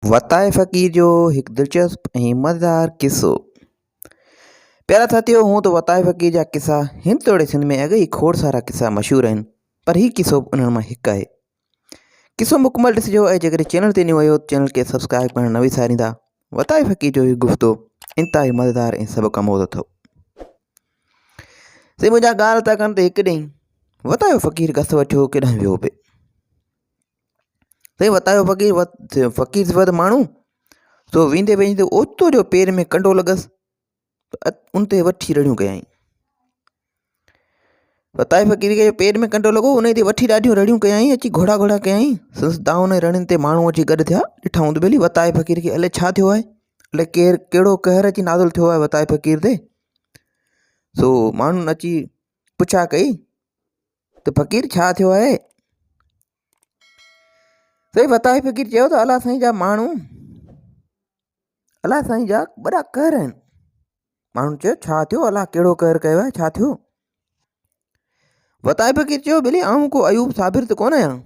وتائي فقير جو هڪ دلچسپ ۽ مزيدار قصو. پيارا ساٿيو هونء ته وتائي فقير جا قصا هند توڙي سنڌ ۾ اڳ ئي کوڙ سارا قصا مشهور آهن پر هي قصو به انهن مان هڪ آهي. قصو مڪمل ڏسجو ۽ جيڪڏهن چينل تي نيو آهيو ته چينل کي سبسڪرائب ڪرڻ نه وساريندا. وتائي فقير جو هي گفتو انتهائي مزيدار ۽ سبق آموز اٿو. سائين منهنجا ڳالهه ٿا ڪن ته هڪ ڏينهن وتايو فقير گس وٺيو ڪيڏانهن ويو پئي. سائين وتايو فقير فقير صفت ماڻهو سو ويندي ويندي اوچتو جو پير ۾ ڪنڊو لڳس ان تي وٺي رڙيون ڪيائين وتائي فقير کي پير ۾ ڪنڊو لڳو ان تي وٺي ڏاڍيون رڙيون ڪيائين اچي گهوڙا گهوڙا ڪيائين سندس دانهن ۽ رڙين تي ماڻهو اچي گڏ ٿيا ڏٺائون ته ٻيلي وتائي فقير کي الائي ڇا ٿيو آهي الائي ڪير ڪهڙو قهر اچي نازل ٿيو آهي وتائي فقير تي سو ماڻهن اچي پڇا ڪئي ته فقير ڇا ٿيو آهي سائين وتائي فقير چيو ته الله سائين جا ماڻهو الله سائين جا وڏا قهر آهن ماڻهن چيو ڇا ٿيو الله ڪهڙو قهر ڪيو آهي ڇا ٿيو وتائي فقير چيو ٻلي آئون ڪو ايوب صابر ته ڪونه آهيان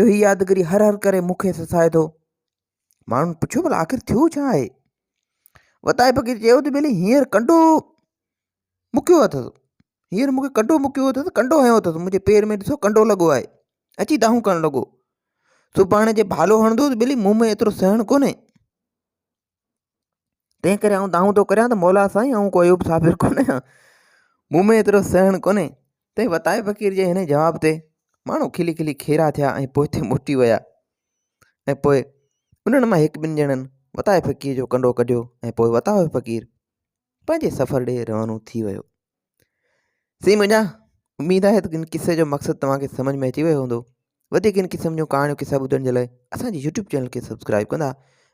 جو هي يادگيري هر هر ڪري مون کي سسائي ٿو ماڻهن پڇيو ڀلا آخر ٿيو ڇا آهي وتائي فقير چيو ته ٻلي هينئر ڪنڊو مڪيو اٿس. هينئر مون کي ڪنڊو مڪيو اٿس، ڪنڊو هنيو اٿس، منهنجي پير ۾ ڏسو ڪنڊو لڳو آهي. اچي دانهون ڪرڻ لڳو. سڀاڻي جي ڀالو هڻندو ته ٻلي مون ۾ ايترو سهڻ ڪونهي. تنهن ڪري آئون دانهون ٿو ڪريان ته مولا سائين آئون ڪو ايوب صابر ڪونه آهيان. مون ۾ ايترو سهڻ ڪونهي. تنهن وتائي فقير جي هن جواب تي ماڻهو کلي کلي کيرا ٿيا ۽ پوئتي موٽي ويا ۽ پوء انهن مان هڪ ٻن ڄڻن وتائي فقير جو ڪنڊو ڪڍيو ۽ پوء وتايو فقير پنهنجي سفر ڏي روانو ٿي ويو. سائين منهنجا اميد آهي ته ان قصي جو مقصد توهان کي سمجھ ۾ اچي ويو هوندو. وڌيڪ ان قسم جون ڪهاڻيون قصا ٻڌڻ جي لاء اسان جي يوٽيوب چينل کي سبسڪرائب ڪندا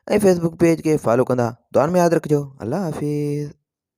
۽ فيسبوڪ پيج کي فالو ڪندا. دعائن ۾ ياد رکجو. الله حافظ.